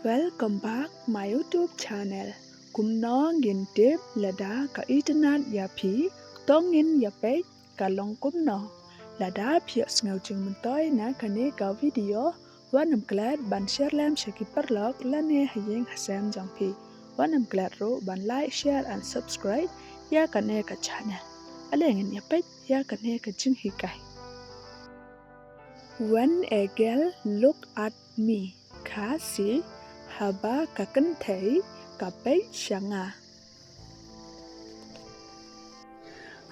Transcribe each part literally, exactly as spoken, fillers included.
Welcome back my YouTube channel. Kumno ngin tip lada ka itynnad ïa phi, to ngin ïa peit ka long kumno. Lada phi ïohsngew jingmyntoi na kane ka video, wat nym klet ban share lem sha ki paralok lane ha ïing ha sem jong phi. Wat nym klet ruh ban like, share and subscribe ïa kane ka channel. Ale ngin ïa peit ïa kane ka jinghikai. When a girl look at me, Khasi, haba ka kynthei ka peit sha nga.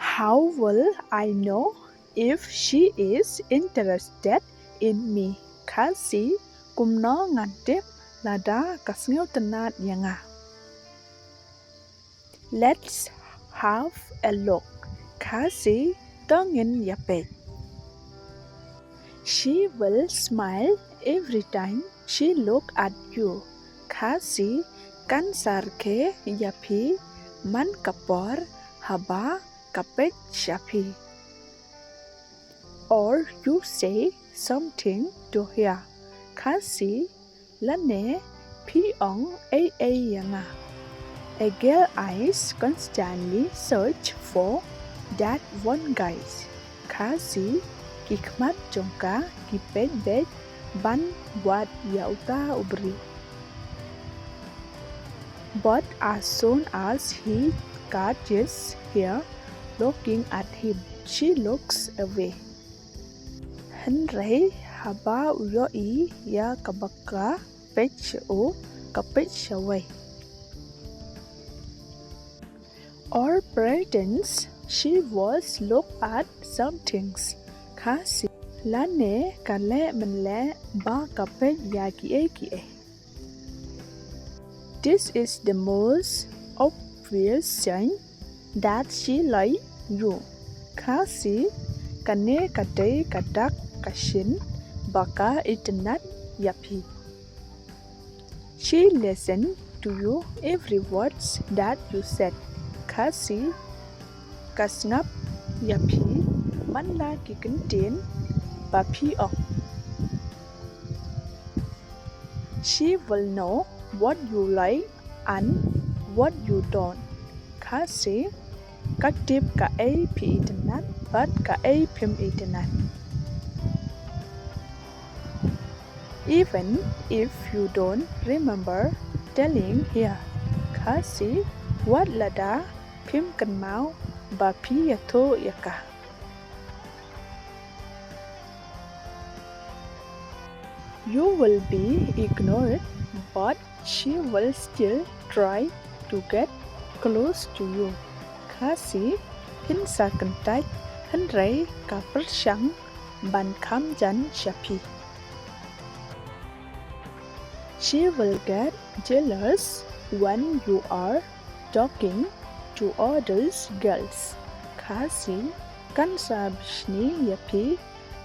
How will I know if she is interested in me? Khasi, kumno ngan tip lada ka sngewtynnad ïa nga. Let's have a look. Khasi, to ngin ïa peit. She will smile every time she look at you. Khasi, kan sa rkhie ïa phi man ka por haba ka peit sha phi. Or you say something to her. Khasi, lane phi ong ei ei ïa nga. A girl eyes constantly search for that one guy. Khasi, ki khmat jong ka ki peit beit ban wad ïa uta u briew. But as soon as he catches her looking at him, she looks away. Hynrei haba u ïohi ïa kaba ka peit sha u, ka peit shawei. Or pretends she was look at something. Khasi, lane ka leh mynleh ba ka peit ïa kiei kiei. This is the most obvious sign that she like you. Khasi, kane ka dei ka dak ka shin ba ka itynnad ïa phi. She listen to you every words that you said. Khasi, ka sngap ïa phi man la ki kyntien ba phi ong. She will know what you like and what you don't. Khasi, ka tip kaei phi itynnad bad kaei phim itynnad. Even if you don't remember telling her. Khasi, wat lada phim kynmaw ba phi ïathuh ïa ka. You will be ignored, but she will still try to get close to you. Khasi, phin sa kyntait hynrei ka pyrshang ban kham jan sha phi. She will get jealous when you are talking to others girls. Khasi, kan sa bishni ïa phi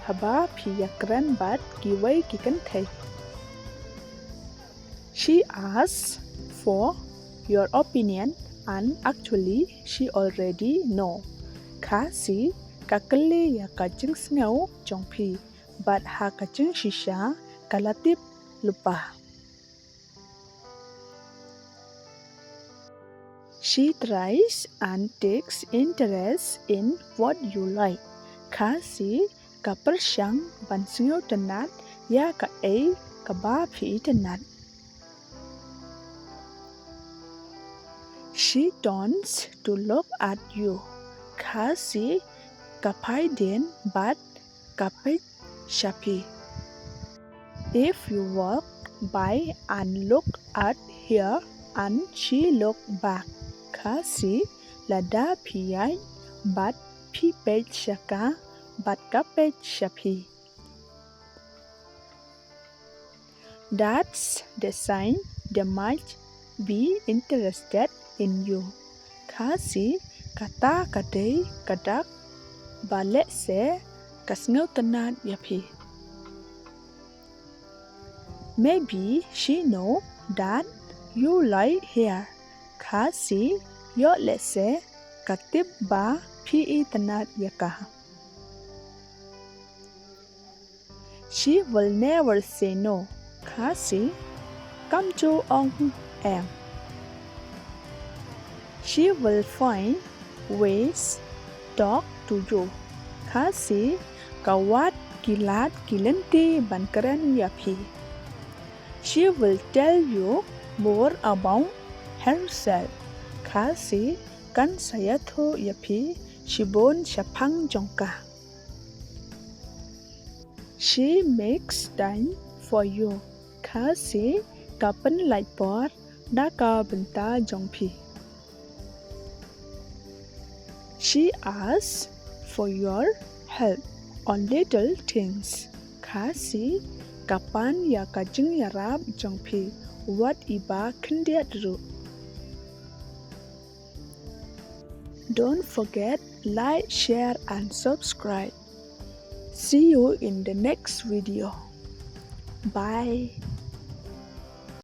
haba phi ïakren bad kiwei ki kynthei. She asks for your opinion and actually she already know. Khasi, ka kylli ïa ka jingsngew jong phi bad ha ka jingshisha ka la tip lypa. She tries and takes interest in what you like. Khasi, ka pyrshang ban sngewtynnad ïa kaei kaba phi itynnad. She turns to look at you. Khasi, ka phai dien bad ka peit sha phi. If you walk by and look at her and she look back. Khasi, lada phi ïaid bad phi peit sha ka bad ka peit sha phi. That's the sign they might be interested in you. Khasi, kata ka dei ka dak ba lehse ka sngewtynnad ïa phi. Maybe she know that you like her. Khasi, ïoh lehse ka tip ba phi itynnad ïa ka. She will never say no. Khasi, kam ju ong em. She will find ways talk to you. Khasi, ka wad ki lad ki lynti ban kren ïa phi. She will tell you more about herself. Khasi, kan sa ïathuh ïa phi shibun shaphang jong ka. She makes time for you. Khasi, ka pynlait por na ka bynta jong phi. She asks for your help on little things. Khasi, ka pan ïa ka jingïarap jong phi wat iba khyndiat ruh. Don't forget, like, share and subscribe. See you in the next video. Bye.